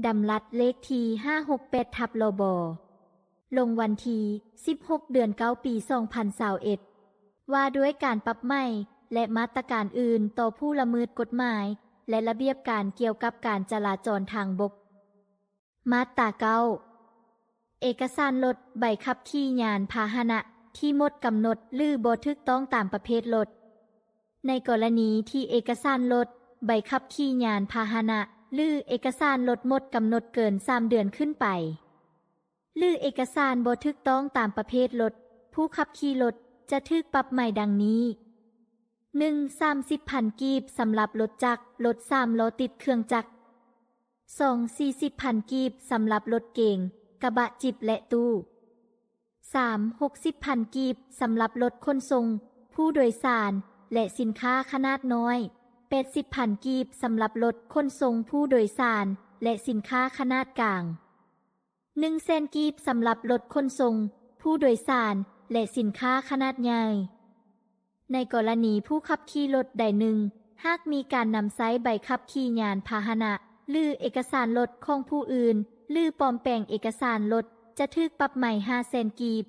ດຳລັດເລກທີຫ້າຫົກແປດ ທັບ ລບ ລົງວັນທີສິບຫົກ ເດືອນເກົ້າ ປີສອງພັນຊາວເອັດ ວ່າດ້ວຍການປັບໃໝ ແລະ ມາດຕະການອື່ນຕໍ່ຜູ້ລະເມີດກົດໝາຍ ແລະ ລະບຽບການກ່ຽວກັບການຈະລາຈອນທາງບົກ. ມາດຕາເກົ້າ ເອກະສານລົດ, ໃບຂັບຂີ່ຍານພາຫະນະທີ່ໝົດກຳນົດ ຫຼື ບໍ່ຖືກຕ້ອງຕາມປະເພດລົດ. ໃນກໍລະນີທີ່ເອກະສານລົດ, ໃບຂັບຂີ່ຍານພາຫະນະ ຫຼື ເອກະສານລົດໝົດກຳນົດເກີນສາມເດືອນຂຶ້ນໄປ ຫຼື ເອກະສານບໍ່ຖືກຕ້ອງຕາມປະເພດລົດ, ຜູ້ຂັບຂີ່ລົດຈະຖືກປັບໃໝດັ່ງນີ້: ໜຶ່ງ ສາມສິບພັນກີບ ສຳລັບລົດຈັກ, ລົດສາມລໍ້ຕິດເຄື່ອງຈັກ. ສອງ ສີ່ສິບພັນກີບ ສຳລັບລົດເກັງ, ກະບະຈິບ ແລະ ຕູ້. ສາມ ຫົກສິບພັນກີບ ສຳລັບລົດຂົນສົ່ງຜູ້ໂດຍສານ ແລະ ສິນຄ້າຂະໜາດນ້ອຍ, ແປດສິບພັນກີບ ສຳລັບລົດຂົນສົ່ງຜູ້ໂດຍສານ ແລະ ສິນຄ້າຂະໜາດກາງ. ໜຶ່ງແສນກີບ ສຳລັບລົດຂົນສົ່ງຜູ້ໂດຍສານ ແລະ ສິນຄ້າຂະໜາດໃຫຍ່. ໃນກໍລະນີຜູ້ຂັບຂີ່ລົດໃດໜຶ່ງ ຫາກມີການນຳໃຊ້ໃບຂັບຂີ່ຍານພາຫະນະ ຫຼື ເອກະສານລົດຂອງຜູ້ອື່ນ ຫຼື ປອມແປງເອກະສານລົດ ຈະຖືກປັບໃໝຫ້າແສນກີບ.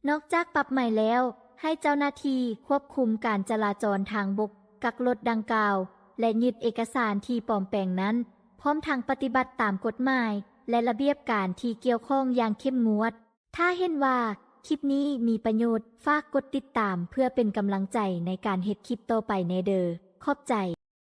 ນອກຈາກປັບໃໝແລ້ວ, ໃຫ້ເຈົ້າໜ້າທີ່ຄວບຄຸມການຈະລາຈອນທາງບົກກັກລົດດັ່ງກ່າວ ແລະ ຍຶດເອກະສານທີ່ປອມແປງນັ້ນ, ພ້ອມທັງປະຕິບັດຕາມກົດໝາຍ ແລະ ລະບຽບການທີ່ກ່ຽວຂ້ອງຢ່າງເຂັ້ມງວດ. ຖ້າເຫັນວ່າຄລິບນີ້ມີປະໂຫຍດ, ຝາກກົດຕິດຕາມເພື່ອເປັນກຳລັງໃຈໃນການເຮັດຄລິບຕໍ່ໄປແດ່ເດີ. ຂອບໃຈ.